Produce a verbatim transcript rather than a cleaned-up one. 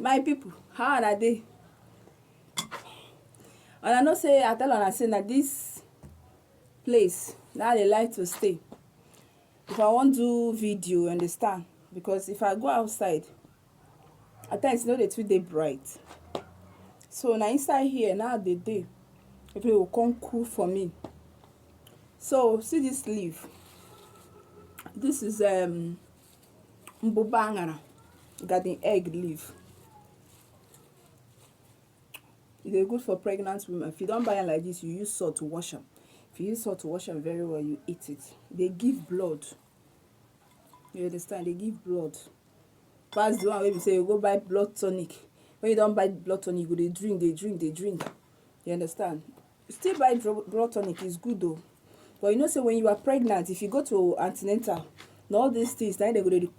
My people, how una dey? And I know say I tell una say na this place na I dey like to stay. If I wan do video, you understand? Because if I go outside, at times e no dey too dey bright. So na inside here na I dey dey. If you come cool for me. So see this leaf. This is um mbuba angara, garden egg leaf. E dey good for pregnant women. If you don buy am like this, you use salt to wash am. If you use salt to wash am very well, you eat it. E dey give blood. You understand? E dey give blood. Pass the one wey be say you go buy blood tonic. When you don buy blood tonic, you go dey drink, dey drink, dey drink. You understand? You still buy dro- blood tonic, is good though. But you know say when you are pregnant, if you go to antenatal, na all these things na im dem go dey require